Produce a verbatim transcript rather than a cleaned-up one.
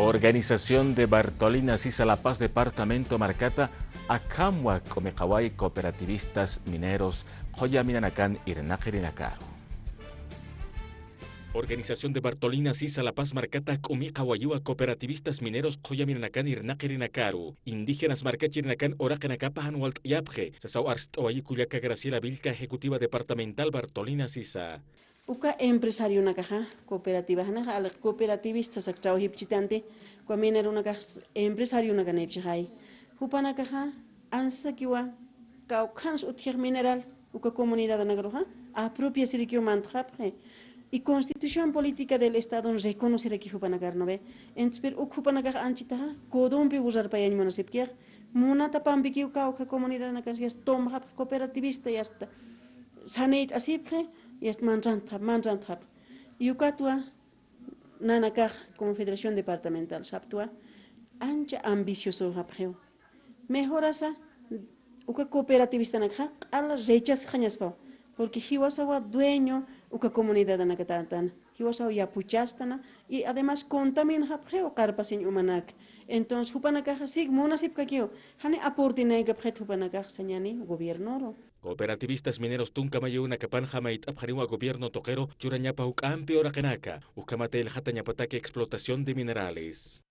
Organización de Bartolina Sisa La Paz departamento markata akhamwa k'umiqaway cooperativistas mineros qhullaminanakan irnaqirinakaru. Organización de Bartolina Sisa La Paz markata k'umiqawayiwa cooperativistas mineros qhullaminanakan irnaqirinakaru, indígenas markachirinakan uraqinakapa jan walt'ayapxi, sasaw arst'awayi kullaka Graciela Villca, ejecutiva departamental Bartolina Sisa. Uka empresarionakaxa, cooperativaxnaxa, aliq cooperativistas ak trabajipchitanti, uka mineronakax empresarionakanipchixay. Jupanakaxa, ansakiwa, kawkhans utjix mineral, uka comunidadnakaruxa, apropiasirikiw mantxapxi. Y Constitución Política del Estado reconoceraki jupanakarnuwi. Entonces, pero uk jupanakax anchitaxa, codompi borrarpayañ munasipkix, munatapampikiw kawkha comunidadnakas yasta tomxapx cooperativista, yasta saniyt'asipxi, yasta manchantxap, manchantxap. Y ukatwa, nanakax, como Federación Departamental saptwa, ancha ambicioso japxiw. Mejorasa, uka cooperativistanakxa, q'ala rechazxañaspaw. Porque jiwasawa dueño, uka comunidadanakatantana. Jiwasaw yapuchastana, y además contamin japxiw qarpasiñ umanak. Entonces, jupanakaxa, sig munasipkakiw, jani aportinaykapxit jupanakax sañani gobiernoru. Cooperativistas mineros tunka mayïwinakapanxa mayt'apxaniwa gobierno tuqiru churañapa juk'ampi uraqinaka, ukhamat ilxatañapataki explotación de minerales.